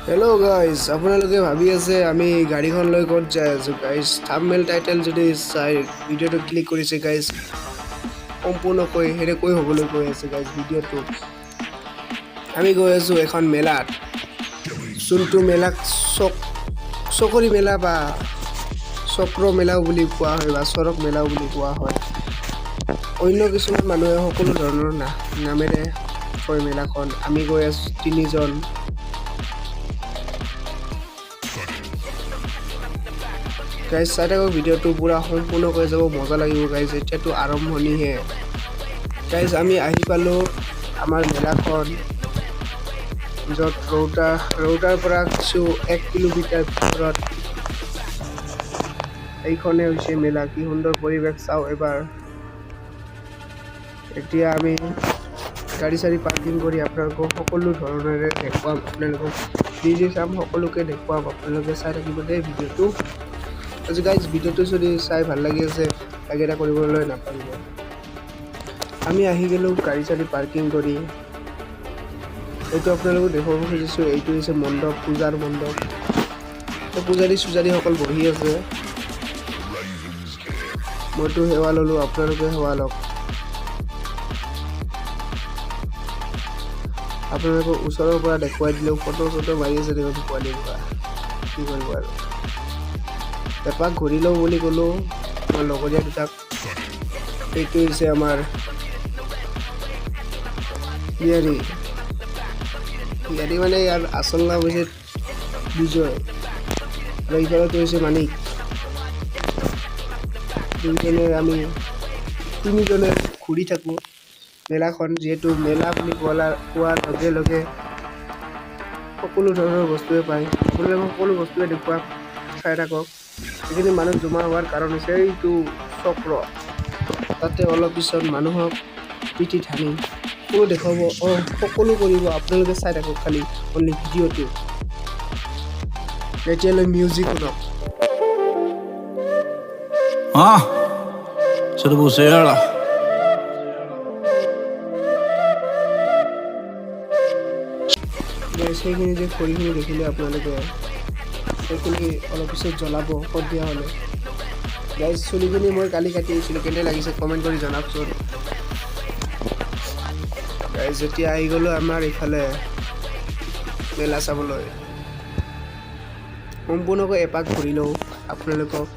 Hello' guys, আপোনালোকে ভাবি আছে আমি গাড়ীখন লৈ ক'ত যাই আছোঁ। গাইজ, থাম্বনেইল টাইটেল যদি চাই ভিডিঅ'টো ক্লিক কৰিছে গাইজ, সম্পূৰ্ণকৈ সেনেকৈ হ'বলৈ গৈ আছে। গাইজ, ভিডিঅ'টো আমি গৈ আছোঁ এখন মেলাত, যোনটো মেলাক চকৰি মেলা বা চক্ৰ মেলাও বুলি কোৱা হয় বা চৰক মেলাও বুলি কোৱা হয়। অন্য কিছুমান মানুহে সকলো ধৰণৰ নামেৰে কয় মেলাখন। আমি গৈ আছোঁ তিনিজন। গাইজ, চাই থাকক, ভিডিঅ'টো পূৰা সম্পূৰ্ণকৈ যাব, মজা লাগিব গাইজ। এতিয়াতো আৰম্ভণিহে। গাইজ, আমি আহি পালোঁ আমাৰ মেলাখন, য'ত ৰৌতাৰ পৰা কিছু 1 কিলোমিটাৰ ভিতৰত এইখনে হৈছে মেলা। কি সুন্দৰ পৰিৱেশ, চাওঁ এবাৰ। এতিয়া আমি গাড়ী চাড়ী পাৰ্কিং কৰি আপোনালোকক সকলো ধৰণেৰে দেখুৱাম। আপোনালোকক যি যি চাম সকলোকে দেখুৱাম। আপোনালোকে চাই থাকিব দেই ভিডিঅ'টো আজি। গাইজ, ভিডিঅ'টো যদি চাই ভাল লাগি আছে, লাইক এটা কৰিবলৈ নাপাহৰিব। আমি আহি গ'লোঁ গাড়ী চাড়ী পাৰ্কিং কৰি। এইটো আপোনালোকক দেখুৱাব খুজিছোঁ, এইটো হৈছে মণ্ডপ, পূজাৰ মণ্ডপ। পূজাৰী চূজাৰীসকল বহি আছে। মইতো সেৱা ল'লোঁ, আপোনালোকে সেৱা লওক। আপোনালোকক ওচৰৰ পৰা দেখুৱাই দিলেও ফটো চটো মাৰি আছে দেখোন পোৱালিসোপা। কি কৰিব আৰু, এপাক ঘূৰি লওঁ বুলি ক'লোঁ আমাৰ লগৰীয়া দুটাক। এইটো হৈছে আমাৰ বিহাৰী। বিহাৰী মানে ইয়াৰ আচল নাম হৈছে বিজয় আৰু ইফালেটো হৈছে মানিক। দুইজনে, আমি তিনিজনে ঘূৰি থাকোঁ মেলাখন। যিহেতু মেলা বুলি কোৱাৰ লগে লগে সকলো ধৰণৰ বস্তুৱে পায়। আপোনালোকক সকলো বস্তুৱে দেখুৱাম, চাই থাকক। এইখিনি মানুহ জমা হোৱাৰ কাৰণ হৈছে এইটো চক্ৰ। তাতে অলপ পিছত মানুহক পিঠিত হানি সকলো দেখুৱাব, সকলো কৰিব। আপোনালোকে চাই থাকক খালি অনলি ভিডিঅ'টো। এতিয়ালৈ মিউজিক শুনক। ਹਾਂ, ਸਿੱਧੂ ਮੂਸੇ ਵਾਲਾ। গাইজ, সেইখিনি যে খৰিখিনি দেখিলে আপোনালোকে, সেইখিনি অলপ পিছত জ্বলাব সন্ধিয়া হ'লে। গাইজ, চুলিখিনি মই কালি কাটি আহিছিলোঁ, কেনে লাগিছে কমেণ্ট কৰি জনাবচোন। গাইজ, যেতিয়া আহি গ'লোঁ আমাৰ ইফালে মেলা চাবলৈ, সম্পূৰ্ণকৈ এপাক ঘূৰি লওঁ আপোনালোকক।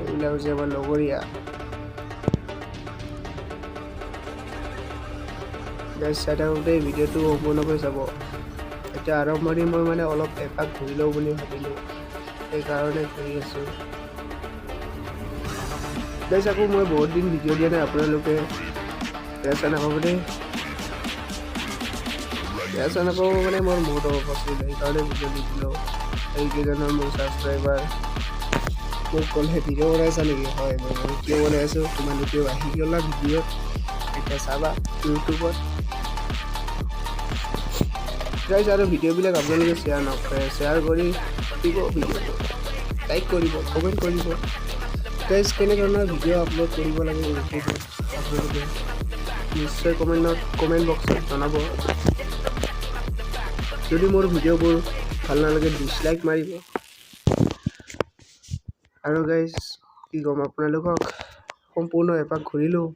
এইবিলাক হৈছে আমাৰ লগৰীয়া। গাইজ, চাই থাকোঁতে ভিডিঅ'টো সম্পূৰ্ণকৈ চাব। এতিয়া আৰম্ভণি, মই মানে অলপ এপাক ঘূৰি লওঁ বুলি ভাবিলোঁ, সেইকাৰণে ঘূৰি আছোঁ। গাইজ, আকৌ মই বহুত দিন ভিডিঅ' দিয়া নাই, আপোনালোকে বেয়া চেয়া নাপাব দেই। বেয়া চেয়া নাপাব মানে মোৰ বহুত অভাৱ আছিল, সেইকাৰণে ভিডিঅ' নিদিলোঁ। সেইকেইজনৰ মোৰ ছাবস্ক্ৰাইবাৰ মোক ক'লে, "ভিডিঅ' বনাইছা নেকি?" হয়, মই কিয় বনাই আছোঁ, তোমালোকেও আহি গ'লা ভিডিঅ'ত, এতিয়া চাবা ইউটিউবত। গাইজ, আৰু ভিডিঅ'বিলাক আপোনালোকে শ্বেয়াৰ নকৰে, শ্বেয়াৰ কৰি দিব ভিডিঅ'টো, লাইক কৰিব, কমেণ্ট কৰিব। গাইজ, কেনেধৰণৰ ভিডিঅ' আপলোড কৰিব লাগে ইউটিউবত, আপোনালোকে নিশ্চয় কমেণ্ট বক্সত জনাব। যদি মোৰ ভিডিঅ'বোৰ ভাল নালাগে, ডিছলাইক মাৰিব। আৰু গাইজ, কি ক'ম আপোনালোকক, সম্পূৰ্ণ এপাক ঘূৰিলোঁ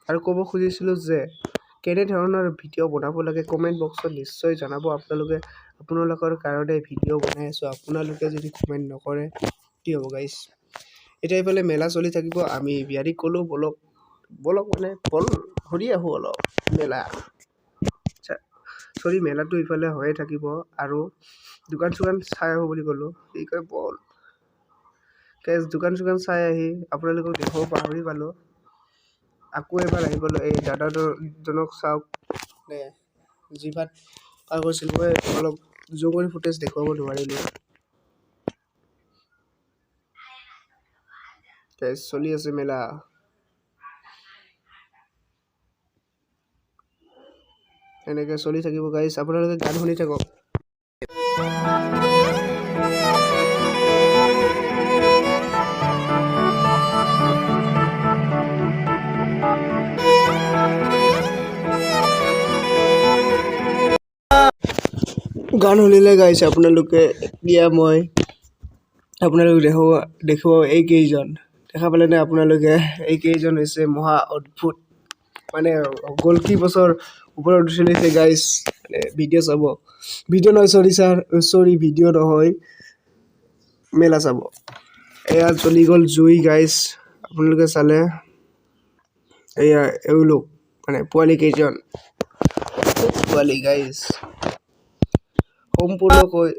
আৰু ক'ব খুজিছিলোঁ যে কেনেধৰণৰ ভিডিঅ' বনাব লাগে, কমেণ্ট বক্সত নিশ্চয় জনাব আপোনালোকে। আপোনালোকৰ কাৰণে ভিডিঅ' বনাই আছোঁ, আপোনালোকে যদি কমেণ্ট নকৰে কি হ'ব? গাইজ, এতিয়া এইফালে মেলা চলি থাকিব। আমি বিহাৰীক ক'লোঁ, ব'লক ব'লক, মানে ব'ল ঘূৰি আহোঁ অলপ মেলা। চৰি, মেলাটো ইফালে হৈয়ে থাকিব আৰু দোকান চোকান চাই আহোঁ বুলি ক'লোঁ। সি কয়, ব'ল। গাইজ, দোকান চোকান চাই আহি আপোনালোকক দেখুৱাব পাহৰি পালোঁ। আকৌ এবাৰ আহি গ'লোঁ। এই দাদাজনক চাওক, মানে জিভাত পাৰ কৰিছিল। মই অলপ জুম কৰি ফুটেজ দেখুৱাব নোৱাৰিলোঁ। গাইজ, চলি আছে মেলা। এনেকৈ চলি থাকিব গাইজ, আপোনালোকে গান শুনি থাকক। গান শুনিলে গাইছ আপোনালোকে। এতিয়া মই আপোনালোক দেখুৱাওঁ এইকেইজন। দেখা পালেনে আপোনালোকে? এইকেইজন হৈছে মহা অদ্ভুত, মানে গল্কি বছৰ ওপৰত উঠি লৈছে গাইছ। মানে ভিডিঅ' চাব, ভিডিঅ' নহয়, চৰি ছাৰ, চৰি, ভিডিঅ' নহয়, মেলা চাব। এয়া জ্বলি গ'ল জুই গাইছ, আপোনালোকে চালে। এয়া এওঁলোক মানে পোৱালি কেইজন, পোৱালি গাইছ। সম্পূৰ্ণকৈ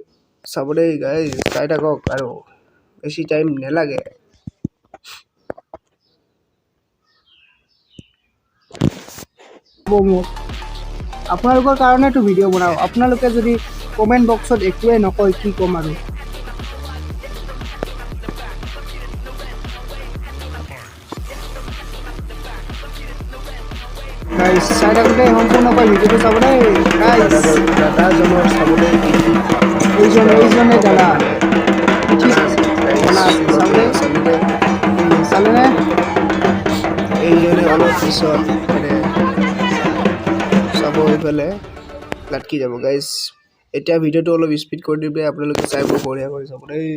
চাব দেই গাইজ, চাই থাকক আৰু বেছি টাইম নেলাগে। মোক আপোনালোকৰ কাৰণেতো ভিডিঅ' বনাওঁ। আপোনালোকে যদি কমেণ্ট বক্সত একোৱে নকয়, কি ক'ম আৰু? গাইজ, চাই থাকোঁতে সম্পূৰ্ণকৈ ভিডিঅ'টো চাব দেই গাইজ। দাদাজনৰ চাবলৈ কি কি এইজনে দাদা পিঠিত মোনা আছে, চাব দেই। চাবলৈ। চালেনে? এইজনে অলপ পিছত মানে চাব, এইফালে লাটকি যাব গাইজ। এতিয়া ভিডিঅ'টো অলপ স্পীড কৰি দিলে আপোনালোকে চাই বৰ বঢ়িয়া কৰি চাব দেই।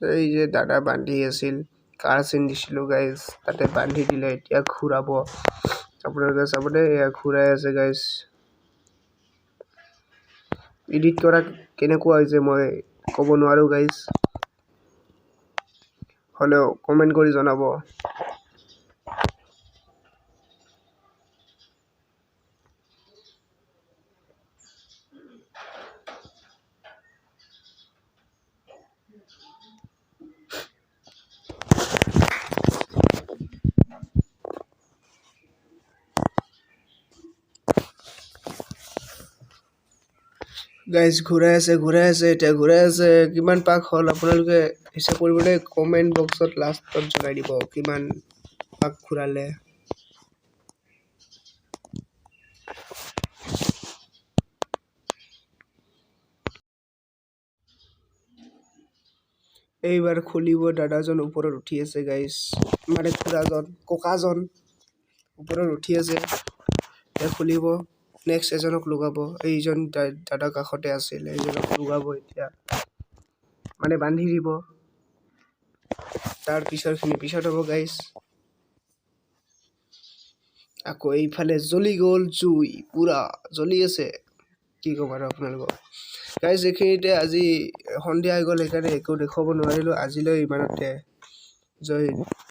এই যে দাদা বান্ধি আছিল, কাৰ চিন দিছিলোঁ গাইজ, তাতে বান্ধি দিলে। এতিয়া ঘূৰাব, আপোনালোকে চাব দেই। এয়া ঘূৰাই আছে গাইজ। এডিট কৰা কেনেকুৱা হৈছে মই ক'ব নোৱাৰোঁ গাইজ, হ'লেও কমেণ্ট কৰি জনাব। গাইজ, ঘূৰাই আছে, ঘূৰাই আছে, এতিয়া ঘূৰাই আছে। কিমান পাক হ'ল আপোনালোকে হিচাপ কৰিবলৈ কমেণ্ট বক্সত লাষ্টত জনাই দিব, কিমান পাক ঘূৰালে। এইবাৰ খুলিব, দাদাজন ওপৰত উঠি আছে গাইজ, মানে খুৰাজন, ককাজন ওপৰত উঠি আছে। এতিয়া খুলিব, নেক্সট এজনক লগাব। এইজন দাদা কাষতে আছিল, এইজনক লগাব এতিয়া, মানে বান্ধি দিব। তাৰ পিছৰখিনি পিছত হ'ব গাইজ। আকৌ এইফালে জ্বলি গ'ল জুই, পূৰা জ্বলি আছে। কি ক'ম আৰু আপোনালোকক গাইজ? এইখিনিতে আজি সন্ধিয়া হৈ গ'ল, সেইকাৰণে একো দেখুৱাব নোৱাৰিলোঁ। আজিলৈ ইমানতে, জয় হিন্দ।